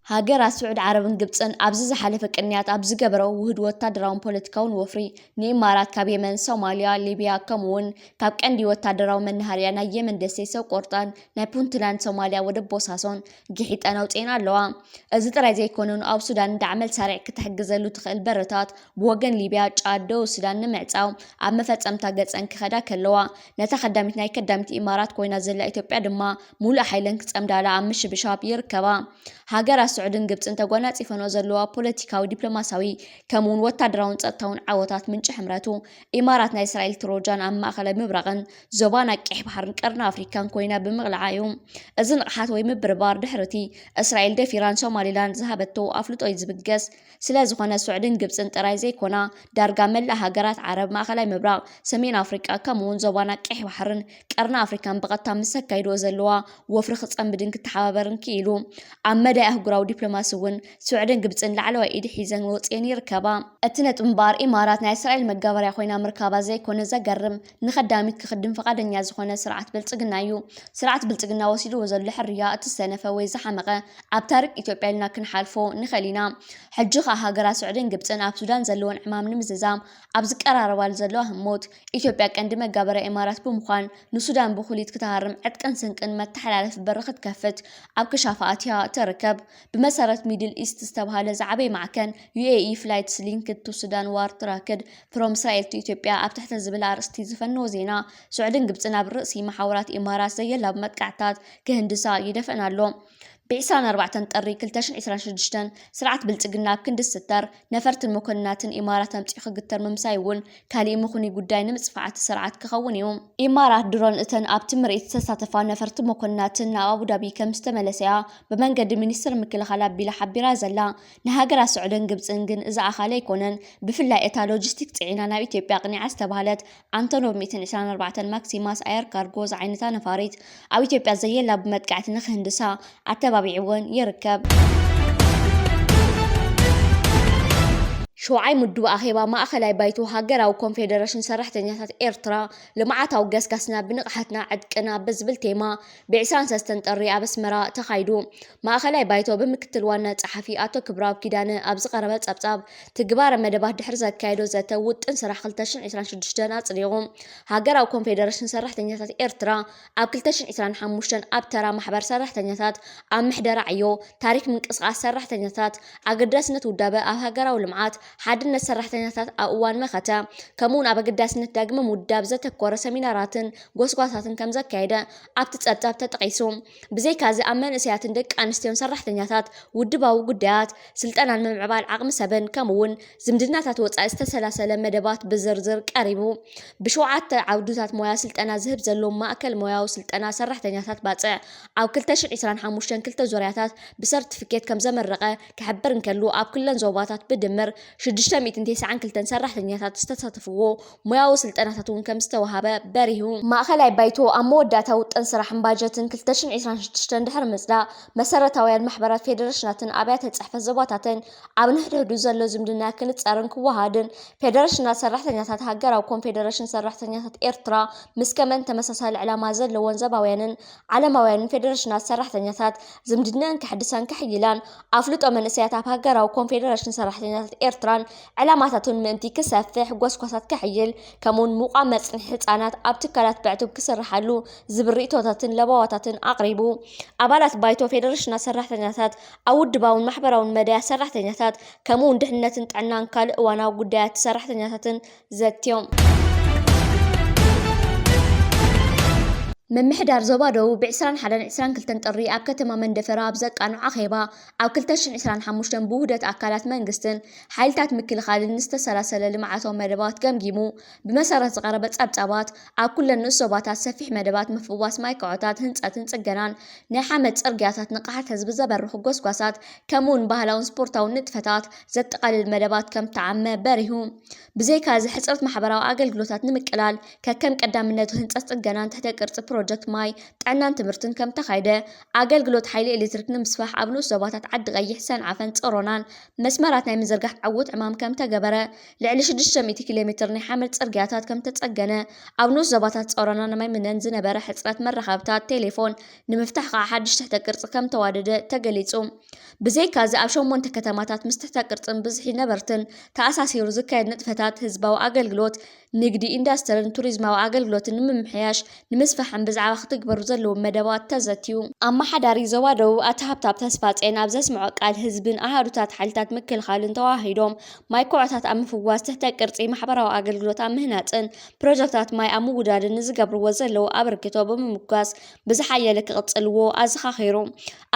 ሃገራት ስዑድ ዓረብን ግብፅን ኣብዚ ዝሓለፈ ቅንያት ኣብ ዝገበረው ውህድ ወታደራውን ፖለቲካውን ወፍሪ፣ ንኢማራት ካብ የመን፣ ሶማልያ፣ ሊብያ፣ ከምኡውን ካብ ቀንዲ ወታደራዊ መናሃርያ ናይ የመን ደሴት ሰብ ቆርጣን ናይ ፑንትላንድ ሶማልያ ወደብ ቦሳሶን ግሒጠን ኣውፅኤን ኣለዋ። እዚ ጥራይ ዘይኮነ፣ ኣብ ሱዳን ንዳዕመል ሳሪዕ ክትሕግዘሉ ትኽእል በርታት ብወገን ሊብያ፣ ጫድ፣ ደቡብ ሱዳን ንምዕፃው ኣብ መፈፀምታ ገፀን ክኸዳ ከለዋ፣ ነታ ከዳሚት ናይ ከዳሚት ኢማራት ኮይና ዘላ ኢትዮጵያ ድማ ሙሉእ ሓይለን ክፀምዳላ ኣብ ምሽብሻብ ይርከባ። ሃገራት ስዑድን ግብፅን ተጓናፂፈንኦ ዘለዋ ፖለቲካዊ፣ ዲፕሎማሲያዊ ከምኡውን ወታደራውን ጸጥታውን ዓወታት ምንጪ ሕምረቱ፣ ኢማራት ናይ እስራኤል ትሮጃን ኣብ ማእኸላይ ምብራቕን ዞባ ናይ ቀይሕ ባሕርን ቀርኒ ኣፍሪካን ኮይና ብምቕላዓ እዩ። እዚ ንቕሓት ወይ ምብርባር ድሕርቲ እስራኤል ደፊራን ሶማሊላንድ ዝሃበቶ ኣፍልጦ እዩ ዝብገስ። ስለ ዝኾነ ስዑድን ግብፅን ጥራይ ዘይኮና፣ ዳርጋ መላእ ሃገራት ዓረብ፣ ማእኸላይ ምብራቕ፣ ሰሜን ኣፍሪቃ ከምኡውን ዞባና ቀይሕ ባሕርን ቀርኒ ኣፍሪካን ብቐጥታ ምስ ዘካይድዎ ዘለዋ ወፍሪ ክጸምድን ክተሓባበርን ክኢሉ። ኣብ መዳይ ኣህጉራዊ ዲፕሎማሲ እውን ስዑድን ግብጽን ላዕለዋይ ኢድ ሒዘን ወጽየን ይርከባ። እቲ ነጥቢ እምበኣር ኢማራት ናይ እስራኤል መጋበርያ ኮይና ምርካባ ዘይኮነ ዘገርም፣ ንኸዳሚት ክኽድም ፈቓደኛ ዝኾነ ስርዓት ብልጽግና እዩ። ስርዓት ብልጽግና ወሲድዎ ዘሎ ሕርያ እቲ ዝሰነፈ ወይ ዝሓመቐ ኣብ ታሪክ ኢትዮጵያ ኢልና ክንሓልፎ ንኽእል ኢና። ሕጂ ኸኣ ሃገራት ስዑድን ግብጽን ኣብ ሱዳን ዘለወን ዕማም ንምዝዛም ኣብ ዝቀራረባሉ ዘለዋ ህሞት፣ ኢትዮጵያ ቀንዲ መጋበርያ ኢማራት ብምዃን ንሱዳን ብኹሊት ክትሃርም ዕጥቅን ስንቅን መተሓላለፊ በሪ ክትከፍት ኣብ ክሻፋ ኣትያ ትርከብ። ብመሰረት ሚድል ኢስት ዝተብሃለ ዝዓበየ ማዕከን፣ ዩ ኤ ኢ Flights Linked to Sudan War Tracked from Israel to Ethiopia ኣብ ትሕቲ ዝብል ኣርእስቲ ዝፈነወ ዜና፣ ስዑድን ግብጽን ኣብ ርእሲ መሓውራት ኢማራት ዘየላቡ መጥቃዕትታት ክህንድሳ ይደፍአን ኣሎ። ብ ዕስራን ኣርባዕተን ጥሪ ክልተ ሽሕን ዕስራን ሽዱሽተን ስርዓት ብልጽግና ኣብ ክንዲ ዝስተር ነፈርትን መኮንናትን ኢማራት ኣምጺኡ ክግተር ምምሳይ እውን ካሊእ ምኹኑይ ጉዳይ ንምጽፋዕ እቲ ስርዓት ክኸውን እዩ። ኢማራት ድሮን እተን ኣብቲ ምርኢት ዝተሳተፋ ነፈርቲ መኮንናትን ናብ ኣቡዳቢ ከም ዝተመለሰያ ብመንገዲ ሚኒስትር ምክልኻል ኣቢላ ሓቢራ ዘላ። ንሃገራት ስዑድን ግብጽን ግን እዚ ኣኻሊ ኣይኮነን። ብፍላይ እታ ሎጂስቲክ ጽዒና ናብ ኢትዮጵያ ኣቕኒዓ ዝተባህለት ኣንቶኖቭ ሚእትን ዕስራን ኣርባዕተን ማክሲማስ ኣየር ካርጎ ዝዓይነታ ነፋሪት ኣብ ኢትዮጵያ ዘየላ ብመጥቃዕቲ ንክህንድሳ ኣተባቢዕወን ይርከብ። ሸውዓይ ምዱብ ኣኼባ ማእኸላይ ባይቶ ሃገራዊ ኮንፌደሬሽን ሰራሕተኛታት ኤርትራ፣ ልምዓታዊ ገስጋስና ብንቕሓትና ዕጥቅና ብዝብል ቴማ ብ ዕስራን ሰለስተን ጥሪ ኣብ ኣስመራ ተኻይዱ። ማእኸላይ ባይቶ ብምክትል ዋና ጸሓፊ ኣቶ ክብረኣብ ኪዳነ ኣብ ዝቐረበ ጸብጻብ፣ ትግባረ መደባት ድሕሪ ዘካየዶ ዘተ ውጥን ስራሕ ክልተ ሽሕን ዕስራን ሽዱሽተን ኣጽዲቑ። ሃገራዊ ኮንፌደሬሽን ሰራሕተኛታት ኤርትራ ኣብ ክልተ ሽሕን ዕስራን ሓሙሽተን ኣብ ተራ ማሕበር ሰራሕተኛታት፣ ኣብ ምሕደራ ዕዮ፣ ታሪክ ምንቅስቓስ ሰራሕተኛታት፣ ኣገዳስነት ውዳበ ኣብ ሃገራዊ ልምዓት፣ ሓድነት ሰራሕተኛታት ኣብ እዋን መኸተ፣ ከምኡውን ኣብ ኣገዳስነት ዳግመ ምውዳብ ዘተኮረ ሰሚናራትን ጎስጓሳትን ከም ዘካየደ ኣብቲ ጸብጻብ ተጠቒሱ። ብዘይካዚ ኣብ መንእሰያትን ደቂ ኣንስትዮን ሰራሕተኛታት ውድባዊ ጉዳያት፣ ስልጠናን ምምዕባል ዓቕሚ ሰብን ከምኡውን ዝምድናታት ወጻኢ ዝተሰላሰለ መደባት ብዝርዝር ቀሪቡ። ብሸውዓተ ዓውድታት ሞያ ስልጠና ዝህብ ዘሎ ማእከል ሞያዊ ስልጠና ሰራሕተኛታት ባጽዕ ኣብ ክልተ ሽሕን ዕስራን ሓሙሽተን ክልተ ዙርያታት ብሰርቲፊኬት ከም ዘመረቐ ክሕብር እንከሉ፣ ኣብ ኩለን ዞባታት ብድምር ሽዱሽተ ሚእትን ተስዓን ክልተን ሰራሕተኛታት ዝተሳተፍዎ ሞያዊ ስልጠናታት እውን ከም ዝተወሃበ በሪሁ። ማእኸላይ ባይቶ ኣብ መወዳእታ ውጥን ስራሕን ባጀትን ክልተ ሽሕን ዕስራን ሽዱሽተን ድሕሪ ምጽዳቕ፣ መሰረታውያን ማሕበራት ፌደሬሽናትን ኣብያተ ጽሕፈት ዞባታትን ኣብ ንሕድሕዱ ዘሎ ዝምድና ክንጸርን ክወሃድን፣ ፌደሬሽናት ሰራሕተኛታት ሃገራዊ ኮንፌደሬሽን ሰራሕተኛታት ኤርትራ ምስ ከመን ተመሳሳሊ ዕላማ ዘለዎን ዘባውያንን ዓለማውያንን ፌደሬሽናት ሰራሕተኛታት ዝምድናን ክሕድሳን ክሕይላን፣ ኣፍልጦ መንእሰያት ኣብ ሃገራዊ ኮንፌደሬሽን ሰራሕተኛታት ኤርትራን ዕላማታቱን ምእንቲ ክሰፍሕ፣ ጎስጓሳት ክሕይል፣ ከምኡውን ምቋም መጽንሒ ህጻናት ኣብ ትካላት ብዕቱብ ክስርሓሉ ዝብል ርእይቶታትን ለበዋታትን ኣቕሪቡ። ኣባላት ባይቶ፣ ፌደሬሽናት ሰራሕተኛታት ኣብ ውድባውን ማሕበራውን መዳያት ሰራሕተኛታት፣ ከምኡውን ድሕነትን ጥዕናን ካልእ እዋናዊ ጉዳያት ሰራሕተኛታትን ዘትዮም። ምምሕዳር ዞባ ደቡብ ብ ዕስራን ሓደን ዕስራን ክልተን ጥሪ ኣብ ከተማ መንደፈራ ኣብ ዘቃንዖ ኣኼባ፣ ኣብ ክልተ ሽሕን ዕስራን ሓሙሽተን ብውህደት ኣካላት መንግስትን ሓይልታት ምክልኻልን ዝተሰላሰለ ልምዓታዊ መደባት ገምጊሙ። ብመሰረት ዝቐረበ ጸብጻባት፣ ኣብ ኩለን ንኡስ ዞባታት ሰፊሕ መደባት ምፍዋስ ማይ ከዖታት፣ ህንጸትን ጽገናን ናይ ሓመድ ጽርግያታት፣ ንቕሓት ህዝቢ ዘበርኹ ጎስጓሳት፣ ከምኡውን ባህላውን ስፖርታውን ንጥፈታት ዘጠቓልል መደባት ከም ተዓመ በሪሁ። ብዘይካዚ፣ ሕጽረት ማሕበራዊ ኣገልግሎታት ንምቅላል፣ ከከም ቀዳምነቱ ህንጸት ጽገናን ትሕተ ቅርጺ ፕሮጀክት ማይ፣ ጥዕናን ትምህርትን ከም ተኻይደ፣ ኣገልግሎት ሓይሊ ኤሌክትሪክ ንምስፋሕ ኣብ ንኡስ ዞባታት ዓዲ ቀይሕ፣ ሰንዓፈን ጸሮናን መስመራት ናይ ምዝርጋሕ ዕዉት ዕማም ከም ተገበረ፣ ልዕሊ ሽዱሽተ ሚእቲ ኪሎ ሜትር ናይ ሓመድ ጽርግያታት ከም ተጸገነ፣ ኣብ ንኡስ ዞባታት ጸሮናን ማይ ምነን ዝነበረ ሕጽረት መራኸብታት ቴሌፎን ንምፍታሕ ከኣ ሓድሽ ትሕተ ቅርጺ ከም ተዋደደ ተገሊጹ። ብዘይካዚ ኣብ ሸሞንተ ከተማታት ምስ ትሕተ ቅርጽን ብዝሒ ነበርትን ተኣሳሲሩ ዝካየድ ንጥፈታት ህዝባዊ ኣገልግሎት፣ ንግዲ፣ ኢንዳስትርን ቱሪዝማዊ ኣገልግሎትን ንምምሕያሽ ንምስፋሕን ብዛዕባ ክትግበሩ ዘለዎም መደባት ተዘትዩ። ኣመሓዳሪ ዞባ ደቡብ ኣቶ ሃብታብ ተስፋጽዮን ኣብ ዘስምዖ ቃል፣ ህዝብን ኣሃዱታት ሓይልታት ምክልኻልን ተዋሂዶም ማይ ኮዖታት ኣብ ምፍዋስ ትሕተ ቅርጺ ማሕበራዊ ኣገልግሎት ኣብ ምህናጽን ፕሮጀክታት ማይ ኣብ ምውዳድን ንዝገብርዎ ዘለዉ ኣበርክቶ ብምምጓስ ብዝሓየለ ክቕጽልዎ ኣዘኻኺሩ።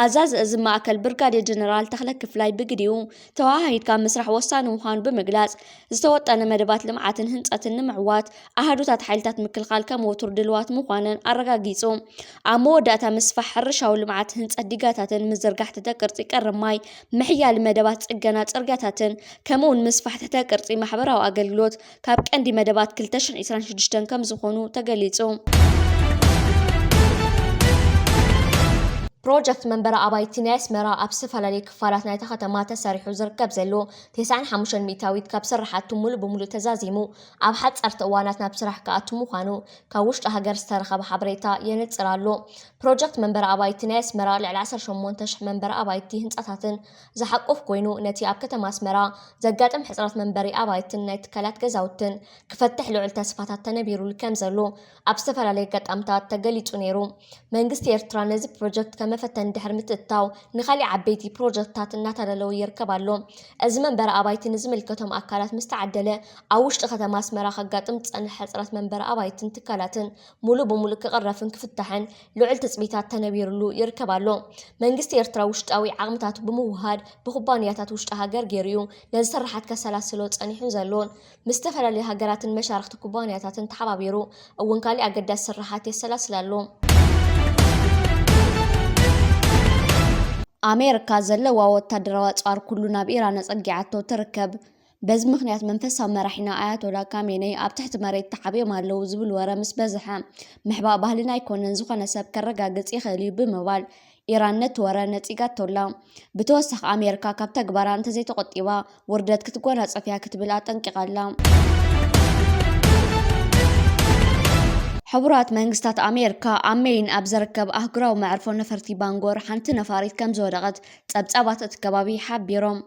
ኣዛዚ እዚ ማእከል ብርጋዴር ጀነራል ተኽለ ክፍላይ ብግዲኡ፣ ተወሃሂድካ ምስራሕ ወሳኒ ምዃኑ ብምግላጽ፣ ዝተወጠነ መደባት ልምዓትን ህንጸትን ንምዕዋት ኣሃዱታት ሓይልታት ምክልኻል ከም ወትሩ ድልዋት ምዃነን ኣረጋጊጹ። ኣብ መወዳእታ፣ ምስፋሕ ሕርሻዊ ልምዓት፣ ህንጸት ዲጋታትን ምዝርጋሕ ትሕተ ቅርጺ ቀረብ ማይ፣ ምሕያል መደባት ጽገና ጽርግያታትን ከምኡውን ምስፋሕ ትሕተ ቅርጺ ማሕበራዊ ኣገልግሎት ካብ ቀንዲ መደባት ክልተ ሽሕን ዕስራን ሽዱሽተን ከም ዝኾኑ ተገሊጹ። ፕሮጀክት መንበሪ ኣባይቲ ናይ ኣስመራ ኣብ ዝተፈላለዩ ክፋላት ናይታ ከተማ ተሰሪሑ ዝርከብ ዘሎ፣ ተስዓን ሓሙሽተን ሚእታዊት ካብ ስራሓቱ ሙሉእ ብሙሉእ ተዛዚሙ ኣብ ሓጸርቲ እዋናት ናብ ስራሕ ክኣቱ ምዃኑ ካብ ውሽጢ ሃገር ዝተረኸበ ሓበሬታ የነጽር ኣሎ። ፕሮጀክት መንበሪ ኣባይቲ ናይ ኣስመራ ልዕሊ ዓሰርተ ሸሞንተ ሽሕ መንበሪ ኣባይቲ ህንጻታትን ዝሓቁፍ ኮይኑ፣ ነቲ ኣብ ከተማ ኣስመራ ዘጋጥም ሕጽረት መንበሪ ኣባይትን ናይ ትካላት ገዛውትን ክፈትሕ ልዑል ተስፋታት ተነቢሩሉ ከም ዘሎ ኣብ ዝተፈላለዩ ኣጋጣምታት ተገሊጹ ነይሩ። መንግስቲ ኤርትራ ነዚ ፕሮጀክት ከም መፈተኒ ድሕሪ ምትእትታው፣ ንኻልእ ዓበይቲ ፕሮጀክትታት እናተዳለወ ይርከብ ኣሎ። እዚ መንበሪ ኣባይቲ ንዝምልከቶም ኣካላት ምስ ተዓደለ፣ ኣብ ውሽጢ ከተማ ኣስመራ ከጋጥም ዝጸንሐ ሕጽረት መንበሪ ኣባይትን ትካላትን ሙሉእ ብሙሉእ ክቕረፍን ክፍታሕን ልዑል ትጽቢታት ተነቢሩሉ ይርከብ ኣሎ። መንግስቲ ኤርትራ ውሽጣዊ ዓቕምታቱ ብምውህሃድ ብኩባንያታት ውሽጢ ሃገር ገይሩ እዩ ነዚ ስርሓት ከሰላስሎ ጸኒሑን ዘሎን። ምስ ዝተፈላለዩ ሃገራትን መሻርኽቲ ኩባንያታትን ተሓባቢሩ እውን ካልእ ኣገዳሲ ስርሓት የሰላስል ኣሎ። ኣሜሪካ ዘለዋ ወታደራዊ ኣጽዋር ኩሉ ናብ ኢራን ኣጸጊዓቶ ትርከብ። በዚ ምኽንያት መንፈሳዊ መራሒና ኣያቶላ ካሜነይ ኣብ ትሕቲ መሬት ተሓቢኦም ኣለዉ ዝብል ወረ ምስ በዝሐ፣ ምሕባእ ባህልና ኣይኮነን፣ ዝኾነ ሰብ ከረጋግጽ ይኽእል እዩ ብምባል ኢራን ነቲ ወረ ነጺጋቶ ኣላ። ብተወሳኺ ኣሜሪካ ካብ ተግባራ እንተዘይተቖጢባ ውርደት ክትጎናጸፍ እያ ክትብል ኣጠንቂቓ ኣላ። ሕቡራት መንግስታት ኣሜሪካ ኣብ ሜይን ኣብ ዝርከብ ኣህጉራዊ መዕርፎ ነፈርቲ ባንጎር ሓንቲ ነፋሪት ከም ዝወደቐት ጸብጻባት እቲ ከባቢ ሓቢሮም።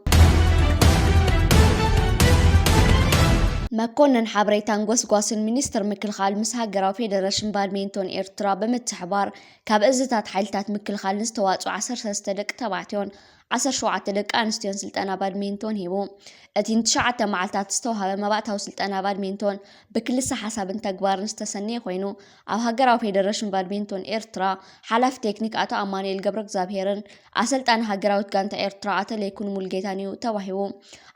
መኮነን ሓበሬታን ጎስጓስን ሚኒስትር ምክልኻል ምስ ሃገራዊ ፌደሬሽን ባድሜንቶን ኤርትራ ብምትሕባር ካብ እዝታት ሓይልታት ምክልኻል ንዝተዋጽኡ ዓሰርተ ሰለስተ ደቂ ተባዕትዮን ዓሰርተ ሸውዓተ ደቂ ኣንስትዮን ስልጠና ባድሜንቶን ሂቡ። እቲ ንትሽዓተ መዓልታት ዝተዋህበ መባእታዊ ስልጠና ባድሜንቶን ብክልሰ ሓሳብን ተግባርን ዝተሰነየ ኮይኑ፣ ኣብ ሃገራዊ ፌደሬሽን ባድሜንቶን ኤርትራ ሓላፊ ቴክኒክ ኣቶ ኣማኑኤል ገብረእግዚኣብሄርን ኣሰልጣኒ ሃገራዊት ጋንታ ኤርትራ ኣቶ ለይኩን ሙሉጌታን እዩ ተዋሂቡ።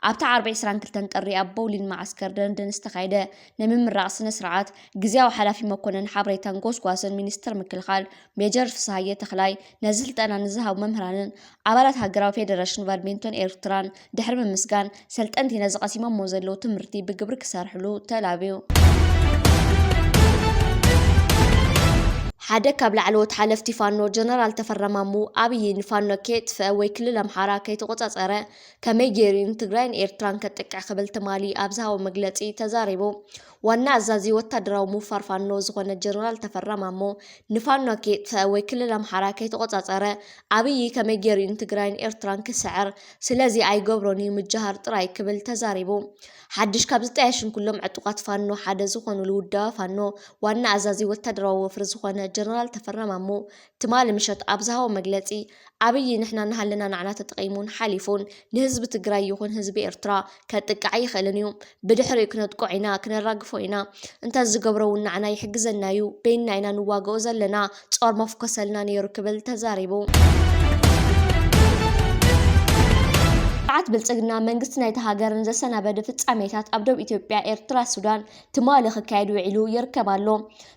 ኣብቲ ዓርቢ ዕስራን ክልተን ጥሪ ኣብ ቦውሊን መዓስከር ደንደን ዝተኻየደ ናይ ምምራቕ ስነ ስርዓት፣ ግዝያዊ ሓላፊ መኮነን ሓበሬታን ጎስጓስን ሚኒስትር ምክልኻል ሜጀር ፍስሃየ ተኽላይ፣ ነዚ ስልጠና ንዝሃቡ መምህራንን ኣባላት ሃገራዊ ፌደሬሽን ባድሚንቶን ኤርትራን ድሕሪ ምምስጋን፣ ሰልጠንቲ ነዚ ቀሲሞሞ ዘለዉ ትምህርቲ ብግብሪ ክሰርሕሉ ተላብዩ። ሓደ ካብ ላዕለዎት ሓለፍቲ ፋኖ ጀነራል ተፈራ ማሞ፣ ኣብይ ንፋኖ ከየጥፍአ ወይ ክልል ኣምሓራ ከይተቆጻጸረ፣ ከመይ ገይሩ እዩ ንትግራይን ኤርትራን ከጥቅዕ ክብል ትማሊ ኣብ ዝሃቦ መግለጺ ተዛሪቡ። ዋና ኣዛዚ ወታደራዊ ምውፋር ፋኖ ዝኾነ ጀነራል ተፈራ ማሞ፣ ንፋኖ ከየጥፍአ ወይ ክልል ኣምሓራ ከይተቆጻጸረ፣ ኣብይ ከመይ ገይሩ እዩ ንትግራይን ኤርትራን ክስዕር? ስለዚ ኣይገብሮን እዩ፣ ምጅሃር ጥራይ ክብል ተዛሪቡ። ሓድሽ ካብ ዝጠያየሹን ኩሎም ዕጡቓት ፋኖ ሓደ ዝኾኑሉ ውዳበ ፋኖ ዋና ኣዛዚ ወታደራዊ ወፍሪ ዝኾነ ጀነራል ተፈራ ማሞ፣ ትማሊ ምሸት ኣብ ዝሃቦ መግለጺ፣ ኣብይ ንሕና እናሃለና ንዓና ተጠቒሙን ሓሊፉን ንህዝቢ ትግራይ ይኹን ህዝቢ ኤርትራ ከጥቅዕ ኣይኽእልን እዩ። ብድሕሪኡ ክነጥቅዖ ኢና፣ ክነራግፎ ኢና። እንተ ዝገብሮ እውን ንዓና ይሕግዘና እዩ። በይንና ኢና ንዋግኦ ዘለና። ጾር መፍኮሰልና ነይሩ ክብል ተዛሪቡ። ስርዓት ብልጽግና መንግስቲ ናይታ ሃገርን ዘሰናበደ ፍጻሜታት ኣብ ደቡብ ኢትዮጵያ፣ ኤርትራ፣ ሱዳን ትማሊ ክካየድ ውዒሉ ይርከብ ኣሎ።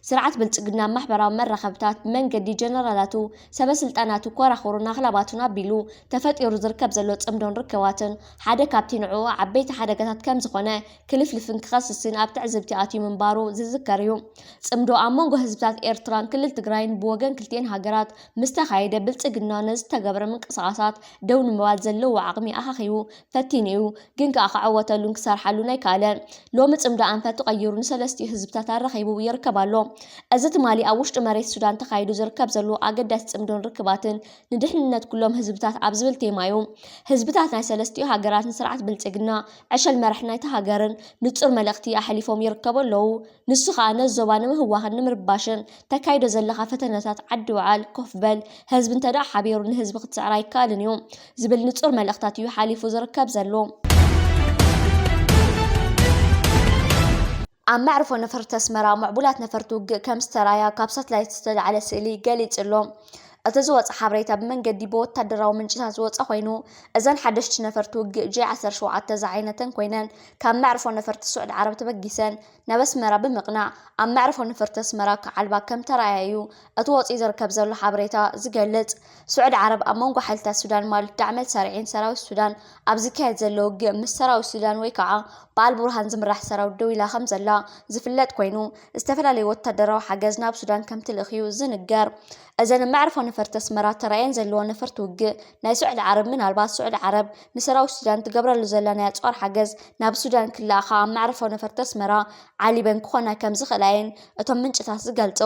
ስርዓት ብልጽግና ኣብ ማሕበራዊ መራኸብታት ብመንገዲ ጀነራላቱ፣ ሰበ ስልጣናቱ፣ ኮራኹሩን ኣኽላባቱን ኣቢሉ ተፈጢሩ ዝርከብ ዘሎ ጽምዶን ርክባትን ሓደ ካብቲ ንዕኡ ዓበይቲ ሓደጋታት ከም ዝኾነ ክልፍልፍን ክኸስስን ኣብ ትዕዝብቲ ኣትዩ ምንባሩ ዝዝከር እዩ። ጽምዶ ኣብ መንጎ ህዝብታት ኤርትራን ክልል ትግራይን ብወገን ክልቲኤን ሃገራት ምስ ተኻየደ፣ ብልጽግና ነዚ ዝተገብረ ምንቅስቓሳት ደው ንምባል ዘለዎ ዓቕሚ ኣኻኺቡ ፈቲኑ እዩ፣ ግን ከኣ ክዕወተሉን ክሰርሓሉን ኣይከኣለን። ሎሚ ጽምዶ ኣንፈቱ ቀይሩ ንሰለስቲኡ ህዝብታት ኣራኺቡ ይርከብ ኣሎ። እዚ ትማሊ ኣብ ውሽጢ መሬት ሱዳን ተኻይዱ ዝርከብ ዘሎ ኣገዳሲ ጽምዶን ርክባትን ንድሕንነት ኩሎም ህዝብታት ኣብ ዝብል ቴማ እዩ። ህዝብታት ናይ ሰለስቲኡ ሃገራት ንስርዓት ብልጽግና ዕሸል መራሒ ናይቲ ሃገርን ንጹር መልእኽቲ ኣሕሊፎም ይርከቡ ኣለዉ። ንሱ ከኣ ነዚ ዞባ ንምህዋኽን ንምርባሽን ተካይዶ ዘለኻ ፈተነታት ዓዲ ውዓል፣ ኮፍ በል፣ ህዝቢ እንተ ደኣ ሓቢሩ ንህዝቢ ክትስዕር ኣይከኣልን እዩ ዝብል ንጹር መልእኽታት እዩ ሓሊፉ ዝርከብ ዘሎ። ኣብ መዕርፎ ነፈርቲ ኣስመራ ምዕቡላት ነፈርቲ ውግእ ከም ዝተራእያ ካብ ሳትላይት ዝተላዕለ ስእሊ ገሊጹ ኣሎ። እቲ ዝወጸ ሓበሬታ ብመንገዲ ብወታደራዊ ምንጭታት ዝወጸ ኮይኑ፣ እዘን ሓደሽቲ ነፈርቲ ውግእ ጄ ዓሰርተ ሸውዓተ ዝዓይነተን ኮይነን፣ ካብ መዕርፎ ነፈርቲ ስዑድ ዓረብ ተበጊሰን ናብ ኣስመራ ብምቕናዕ፣ ኣብ መዕርፎ ነፈርቲ ኣስመራ ክዓልባ ከም ተራእያ እዩ እቲ ወጺኡ ዝርከብ ዘሎ ሓበሬታ ዝገልጽ። ስዑድ ዓረብ ኣብ መንጎ ሓይልታት ሱዳን ማለት ዳዕመል ሳርዒን ሰራዊት ሱዳን ኣብ ዝካየድ ዘሎ ውግእ፣ ምስ ሰራዊት ሱዳን ወይ ከዓ ብኣል ቡርሃን ዝምራሕ ሰራዊት ደው ኢላ ከም ዘላ ዝፍለጥ ኮይኑ፣ ዝተፈላለዩ ወታደራዊ ሓገዝ ናብ ሱዳን ከም ትልእኽ እዩ ዝንገር። እዘን ኣብ መዕርፎ ነፈርቲ ኣስመራ ተራእየን ዘለዎ ነፈርቲ ውግእ ናይ ስዑዲ ዓረብ፣ ምናልባት ስዑዲ ዓረብ ንሰራዊት ሱዳን ትገብረሉ ዘላ ናይ ኣጽዋር ሓገዝ ናብ ሱዳን ክለኣኻ ኣብ መዕርፎ ነፈርቲ ኣስመራ ዓሊበን ክኾና ከም ዝኽእላ እየን እቶም ምንጭታት ዝገልጹ።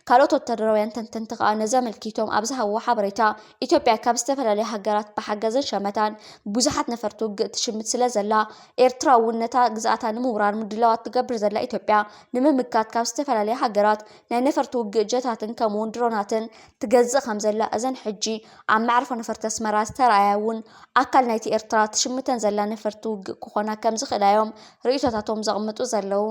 ካልኦት ወታደራውያን ተንተንቲ ከኣ ነዚ ኣመልኪቶም ኣብ ዝሃብዎ ሓበሬታ፣ ኢትዮጵያ ካብ ዝተፈላለዩ ሃገራት ብሓገዝን ሸመታን ብዙሓት ነፈርቲ ውግእ ትሽምት ስለ ዘላ፣ ኤርትራ እውን ነታ ግዝኣታ ንምውራር ምድላዋት ትገብር ዘላ ኢትዮጵያ ንምምካት ካብ ዝተፈላለዩ ሃገራት ናይ ነፈርቲ ውግእ ጀታትን ከምኡውን ድሮናትን ትገዝእ ከም ዘላ፣ እዘን ሕጂ ኣብ መዕርፎ ነፈርቲ ኣስመራ ዝተረኣያ እውን ኣካል ናይቲ ኤርትራ ትሽምተን ዘላ ነፈርቲ ውግእ ክኾና ከም ዝኽእላ እዮም ርእይቶታቶም ዘቕምጡ ዘለዉ።